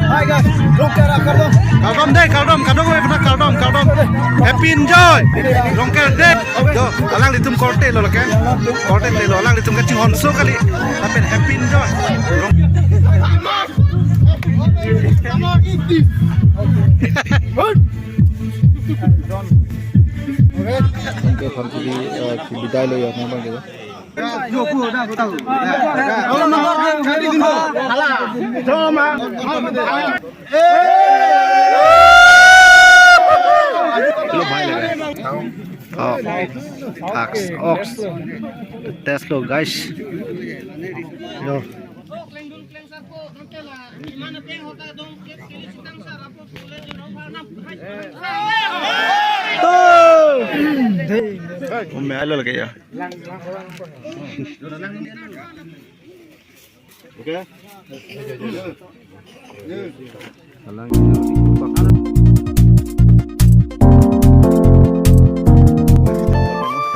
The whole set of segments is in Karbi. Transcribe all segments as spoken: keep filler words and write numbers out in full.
Hi guys, Rongker akardom. Kardom dei, kardom, kardom, eh, pernah kardom, kardom. Happy enjoy. Rongker dei. Jo, alanglitum korte lo lake. Korte lo, alanglitum kachinghonso kali. Lapen happy enjoy. Rong- Oke, sampai di, eh, di bidai lo ya, memang gitu. Lo bhai lage. Oh, ox, ox. Test lo, guys. Yo. Oh, me alo lage ya. Okay. Alang.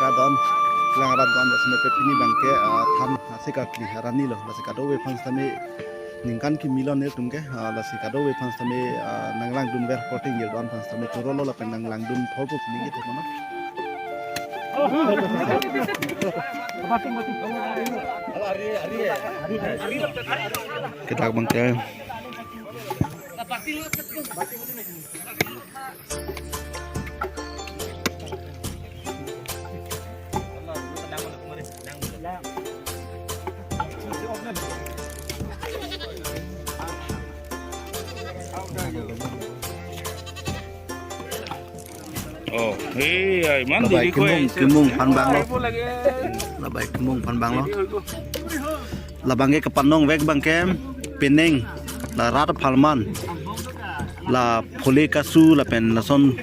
Radon, lang radon, dasme pe pini abangke, ah, than asik akli harani lo, lasi kadokave aphan sitame ningkan kimi lo nelitum ke, ah, lasi kadokave aphan sitame, ah, nanglangdun ver korte ingjir do-an aphan sitame choro lo lapen nanglangdun thorpo pini ke thekono. Kedak abangke. Oh, iya, iman. Labai diri ko kimung, eh, kimung aphan abang lo. Labai kimung aphan abang lo. Labangke kapanong vek abangke penang, la rat apharman, la phole kasu lapen lason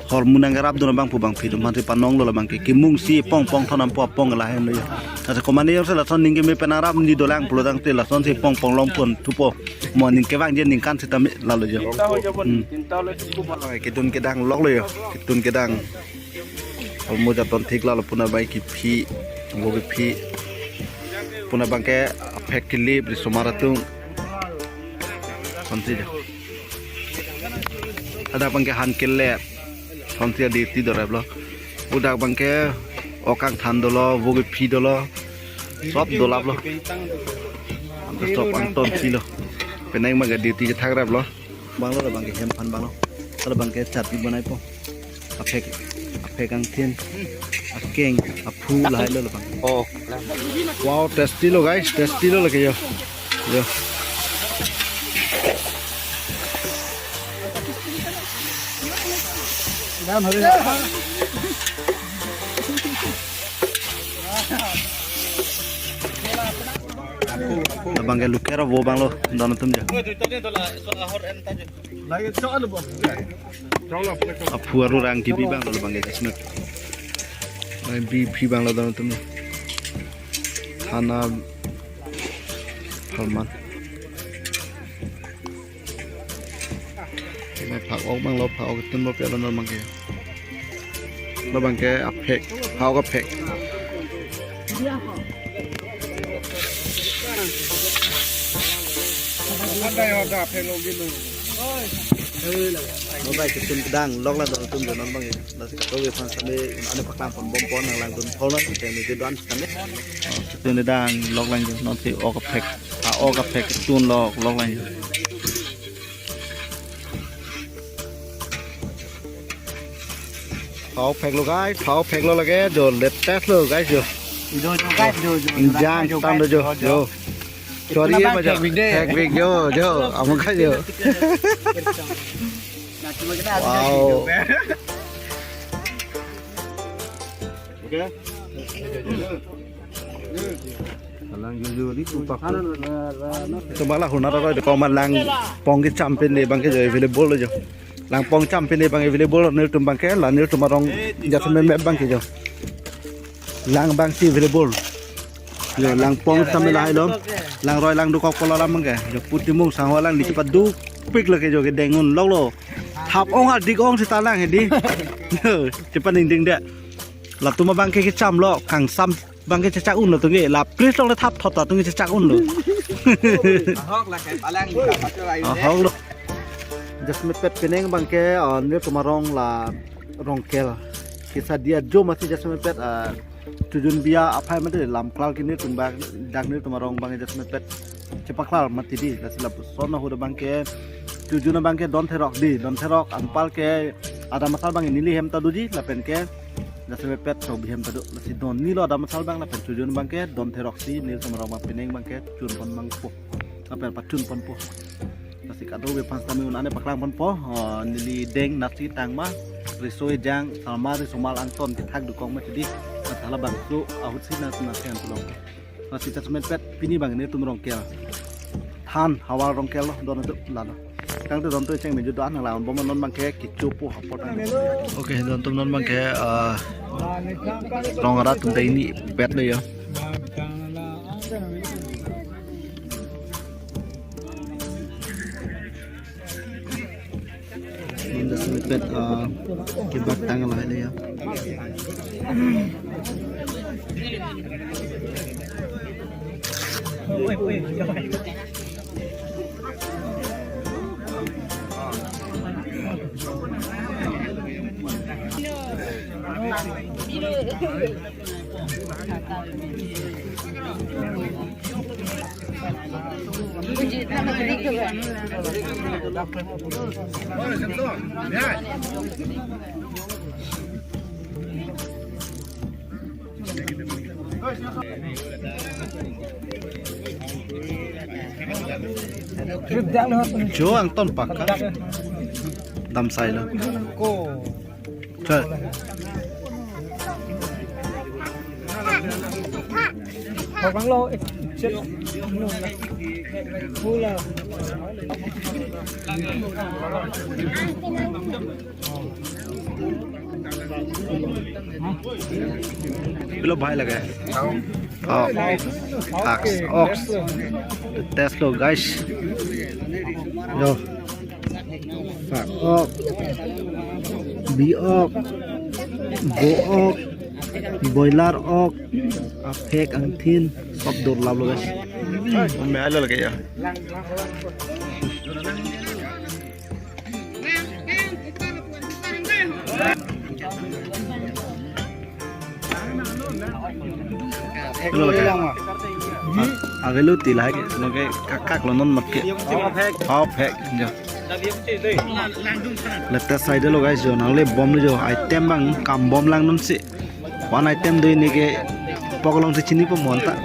hormu nangkerapdun abang pu abang pidum aphan si panong lo labangke kimung si pong pong thon ampo apong lahen lo ya. Asa komane yor se lason ning keme pen arap ni dolang pulo tangte lason si pong pong longpon thupo. Mo ning kevang je ningkan sitame lalo jo. Hmm. Kedun kedang lok lo yo. Kedun kedang. Almost aton thik lalo puna abang kephi. Vo kephi. Puna abangke aphek kelip ri somar atum. Konti jo. Ada abangke han kelep. Konti adi ti dorap lo. Udak abangke ok kangthan dolo, vo kephi dolo. Sob dolap lo. Ante sob angton si lo. Penang abangke duty kethak rap lo. Abang lo abangke hem aphan abang lo. Kalau abangke chatti banai po. Aphek, aphek angthin. Akeng, aphu lahai lo abang. Oh. Wow, tasty lo guys, tasty lo lake yo. Yo. Abangke luker vo abang lo, don atum jo. Aphu aru rang kibi abang lo abangke kasmet. Ai bi phi abang lo don atum. Hana Halman. Kena phak ok abang lo, phak ok tun bo pia lo nor abangke. Lo abangke aphek, phak ok aphek. Mobile ketun kedang lok la don atum jo non abangke. Lasi kadokave aphan sitame ane paklang pon bom pon nanglangdun thor non, kita mesti don sitame. Oh, ketun kedang lok lang jo, non si ok aphek, a ok aphek ketun lok, lok lang jo. Phak ok aphek lo guys, phak ok aphek lo lake jo, latest lo guys jo. Jo, jo, guys, jo, jo, jo, injang guys, tam do jo, jo, jo. Chori puna abang baja. Thek big de. Thek big jo, jo, amang ka jo. Wow. Okay. Alang jujur di tupak. Itu malah hunar aro itu komat langpong kecham pen de abangke jo available lo jo. Langpong cham pen de abang available nelitum abangke la nelitum arong jat me me abangke jo. Lang abang si available. Jo langpong cham lahai lo. Langroi lang dokok pulo alam abangke. Jo putimung sangho lang di chepaduk pik lake jo kedeng un lok lo. Thap ong adik ong sita lang hedi. Chepading ding de. Latum abangke kecham lo, kangsam abangke chechak un lo tungke, la plis lo le thap thot ta tungke chechak un lo. Ahok la kai palang, ahok lo. Jasemet pet penang abangke, uh, nelitum arong la Rongkel. Kisa dia jo masi jasemet pet, uh, chojun bia aphai mate lam klal ke nelitum abang, dak nelitum arong abang jasemet pet chepaklal mati di, lasi lapuson ahut abangke chojun abangke don therok di, don therok anpal ke adam asal abang neli hem ta doji, lapen ke jasemet pet chok bihem ta do, lasi don ni lo adam asal abang, lapen chojun abangke don therok si nelitum arong abang penang abangke chun pon abang po, lapen pachun pon po. Lasi kadokave aphan sitame un-an paklang ponpo, oh, neli deng nasi tangma, riso ejang, salma riso mal angton kethak dukong mati di, lasi halabangso ahut si nasi nasi an tulong. Lasi jasemet pet pini abang nelitum Rongkel. Than havar Rongkel lo, don itu lalo. Kang tu don tu cheng meju don nang lawan bom non abangke kecho po apot. Okay, don tum non abangke, ah, rong arat atum ta ingni pet lo ya. Nunda sempet, eh, kebak tanggal lah ini ya. Jo angton pakka. Dam sai lo. Ko. Chal. Habang lo, eh, chet. Pula. Bilo bhai laga. Oh. Ox. Ox. Test lo, guys. Yo. Sak ok, bi ok, bo ok, boiler ok, aphek angthin, sob dor lap lo guys. Mehai lo lagi ya. Hello, okay. Ag-, agelu ti lahai ke, no ke kak kak lo non mat ke. Hau phek, jo. Latest side lo guys, jo, nangle bom lo jo, item abang kam bom lang non si. One item do ini ke pokolong si chini po monta.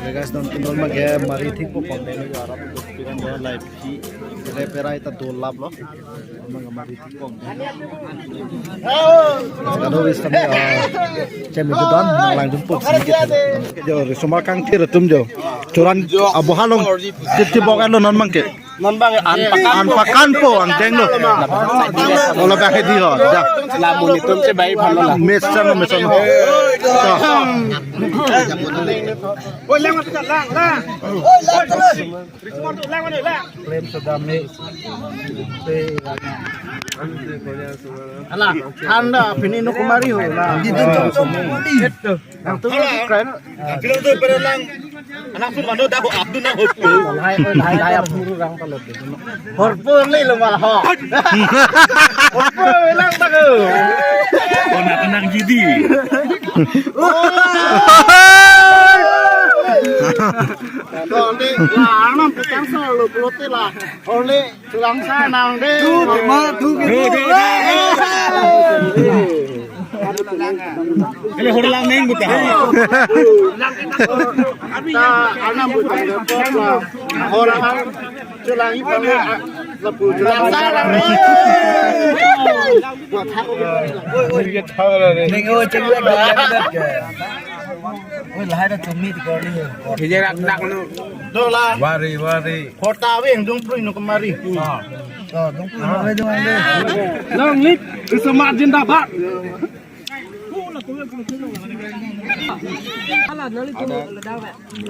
Okay guys, non non ma ke mari thik po pon de jo, arap do piran jo live. Pere pere ta dol lap lo. Kado wis kami, ah, chem itu don, nang lang jemput sedikit. Jo, risomar kangthir atum jo. Churan abo halong tip tip bok lo non abang ke. Non abang an pakan. An pakan po, angteng lo. Ola bang hedi ho, ja. Lamun itum che bai phalo la. Mesan, mesan. So. Oi, lang, lang, lang. Claim sudah mix. Ala, handa pini no kumari ho la. Ang tu kren. Ang tu pera lang. Anak pun mano dah ho, Abdul na ho. Lahai, lahai, lahai, Abdul orang kalau tu. Horpo ni lo mal ho. Horpo lang tak ho. Kau nak kenang jadi. Onde la anam petang solo pulote la. Onde tulang sa nang de. Tu ma tu gitu. Ele horlang neng buta. Ta anam buta. Horlang tulang ipa la. Lapu tulang sa nang de. Neng o chenglek. Oi, lahai ta chumi ti kor ni. Hijarak nak lu. Dola. Wari, wari. Kota weng dungprui no kemari. Ah. Oh, dungprui no kemari dungprui. Long live Risomar zindabad.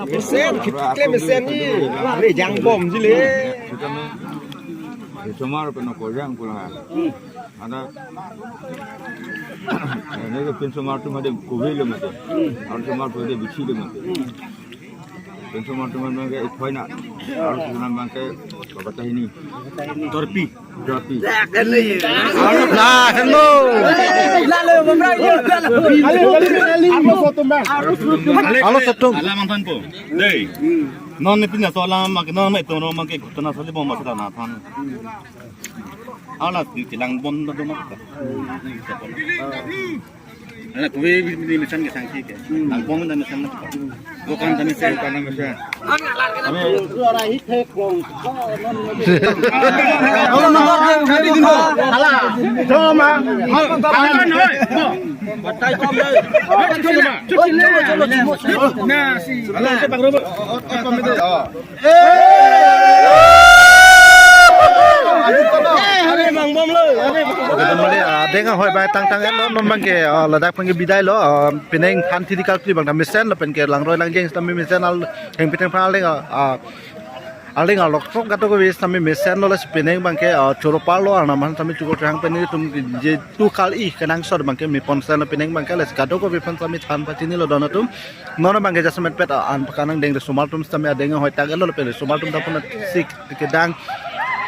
Mesen, kita mesen ni. Re jang bom jile. Risomar peno kojang pula. Ada. Ini ke pin somar tu made kuwe lo mate. Ar somar tu made bichi lo mate. Penso mantu abangke ithoi na. Arloso alam abangke Baba Tahini. Torpi. Torpi. Nah, hello. Arloso atum. Alam ang than po. Dei. Non ni pinjaso alam abangke non me tong ro abangke ghotona sali bom masada na than. Ala si kelang bom do do ma. Ala kove bini mesen ke sangsi ke. Lang bom ta mesen na. Dokan ta mesen, dokan ta mesen. Ala. Batai kom dei. Na si. Ala. Oke, teman-teman, ah, adeng ahoi abang tangtang-et lo, non abangke, ah, ladak abangke bidai lo, ah, penang than thiri karkli abang ta mesen lo, penke langroi langjeng sitame mesen, al hengpi thengphrang adeng, ah, ah, adeng alok sok gato kave sitame mesen lo, lasi penang abangke, ah, choro parlo, arnam aphan sitame chukor chehang pen nelitum je tu kali kenangsot abangke me ponsen lo penang abangke, lasi gato kave aphan sitame than pachini lo don atum. Non abangke jasemet pet, ah, an pakanang deng risomar atum sitame adeng ahoi tang-et lo pen risomar atum ta puna sik kedang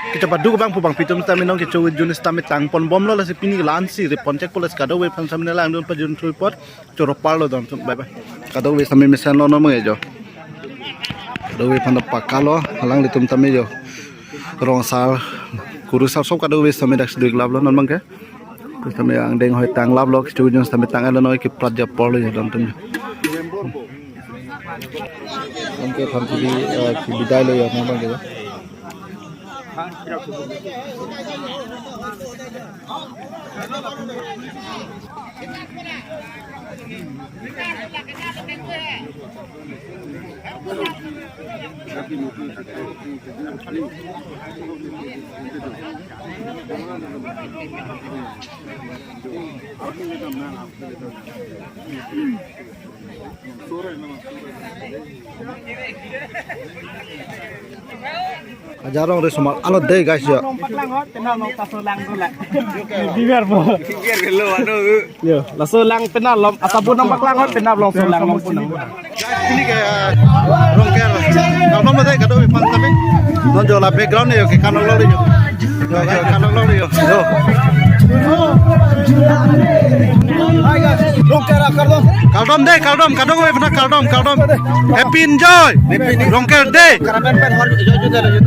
kechepaduk abang pu abang pitum sitame non kecho jun sitame tang pon bom lo, lasi pini la-an si ri pon chek po, lasi kadokave aphan sitame neli langdun pajun thui apot choro parlo don atum, bye bye. Kadokave sitame mesen lo non abangke jo. Kadokave aphan ta pakalo, alanglitum sitame jo. Rong asar, kurusar sob kadokave sitame dak si dui lap lo non abangke. Sitame adeng ahoi tang lap lo, kecho jun sitame tang-et lo noi keprat ja apor lo ya don atum. Anke than thiri, eh, kebidai lo ya non abangke. Ajarong risomar alo dei guys ya. Long paklang hot, penap long kaso lang dula. Biar po. Biar belo ano. Yo, laso lang penap long, asabun long paklang hot, penap long so lang long punang. Ini ke, eh, Rongker. Kalau mau saya kado pang tapi. Non jo la background yo ke kanong lo yo. Yo, yo, kanong lo yo. Yo. Rongker kardom. Kardom dei, kardom, kardom, eh, pernah kardom, kardom. Happy enjoy. Rongker dei.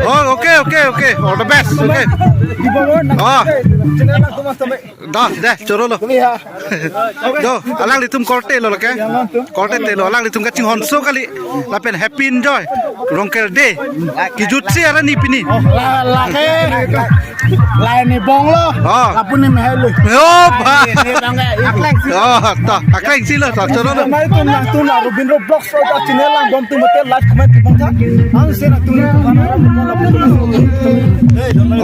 Oh, okay, okay, okay. All the best. Okay. Oh. Dah, deh, choro lo. Do, alanglitum korte lo ke? Korte te lo, alanglitum kachinghonso kali. Lapen happy enjoy. Rongker dei. Kejut si arni pini. La, la ke. Lain ni bong lo. Oh. Lapu ni mehelu. Oh, ba. Ni bang ke. Akleng si. Oh, to. Akleng si lo, to. Choro lo. Mai tum lang tum la Robindro Vlogs. So ta channel lang bom tum hotel like comment tum bang tha. Ang se na tum tum.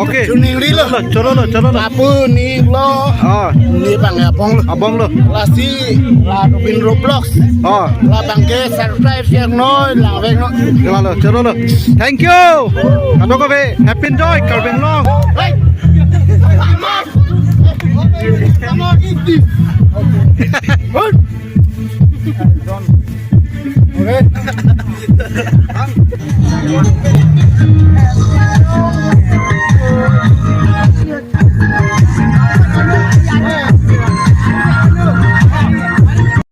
Okay. Chuning ri lo. Choro lo, choro lo. Lapu ni lo. Ah. Ni bang abong lo. Abong lo. Lasi la Robindro Vlogs. Ah. Labang ke subscribe share noi, langvek noi. Choro lo, choro lo. Thank you. Kadokave happy enjoy Karbi Anglong. Hey. Come on, eat this. Okay.